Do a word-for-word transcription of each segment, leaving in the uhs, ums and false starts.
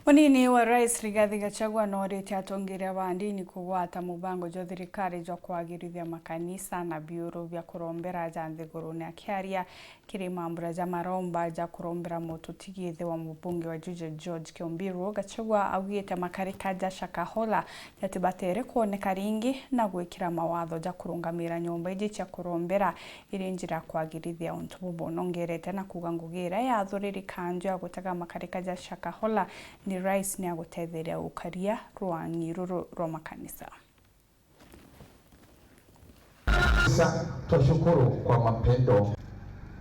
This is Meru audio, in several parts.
Munini wa Rais Rigathi Gachagua nooritie atongeria ba ndini kugwata mubango jwa thirikari jwa kwagirithia makanisa na biuru bia kurombera ja nthigurune. Akiaria kiri mambura ja maromba ja kurombera mututigithe wa mubunge wa Juja George Kiombiru, Gachagua augite makarika ja Shakahola jatibatere kwoneka ringi na gwikira mawatho ja kurungamira nyomba iji cia kurombera iri njira ya kwagirithia untu bubu. Nongerete na kuuga ngugi iria yathuriri kanju ya gutega makarika ja Shakahola ni Rais ni agutetheria gukaria rwang'i ruru rwa makanisa. Sa, twashukuru kwa mapendo.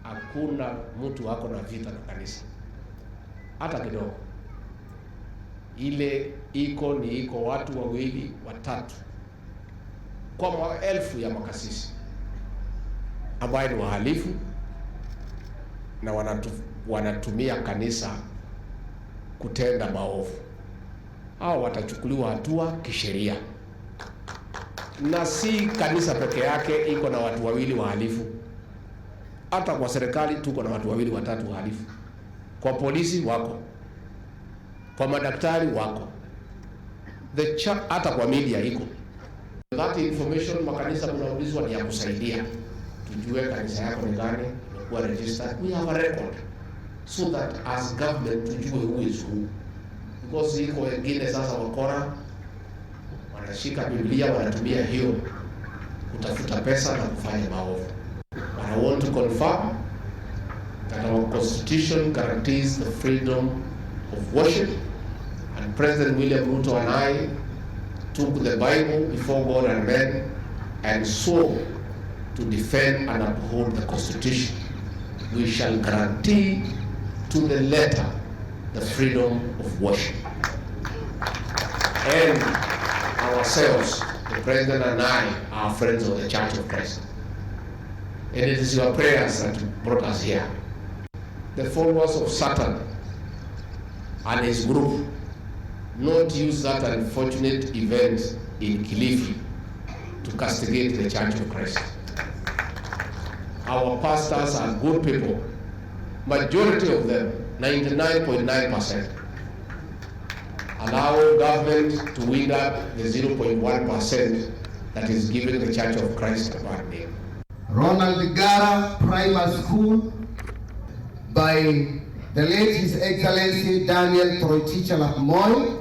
Hakuna mtu ako na vita na kanisa hata kidogo. Ile iko ni iko watu wawili watatu kwa maelfu ya makasisi ambaye ni wahalifu na wanatu, wanatumia kanisa kutenda maovu. Hao watachukuliwa hatua kisheria. Na si kanisa peke yake iko na watu wawili wahalifu. Hata kwa serikali tuko na watu wawili watatu wahalifu. Kwa polisi wako. Kwa madaktari wako. The cha-, hata kwa media iko. That information makanisa mnaulizwa ni ya kusaidia. Tujue kanisa yako ni gani, imekuwa registered. We have a record. So that as government tujue who is who. Because iko wengine sasa wakora, wanashika Biblia, wanatumia hiyo kutafuta pesa na kufanya maovu. But I want to confirm that our constitution guarantees the freedom of worship, and President William Ruto and I took the Bible before God and men and swore to defend and uphold the constitution. We shall guarantee to the letter the freedom of worship. And ourselves, the president and I, are friends of the Church of Christ. And it is your prayers that brought us here. The followers of Satan and his group not use that unfortunate event in Kilifi to castigate the Church of Christ. Our pastors are good people. Majority of them, ninety-nine point nine percent, allow government to weed out the zero point one percent that is giving the Church of Christ a bad name. Ronald Gara Primary School by the late His Excellency Daniel Toroitich Arap Moi,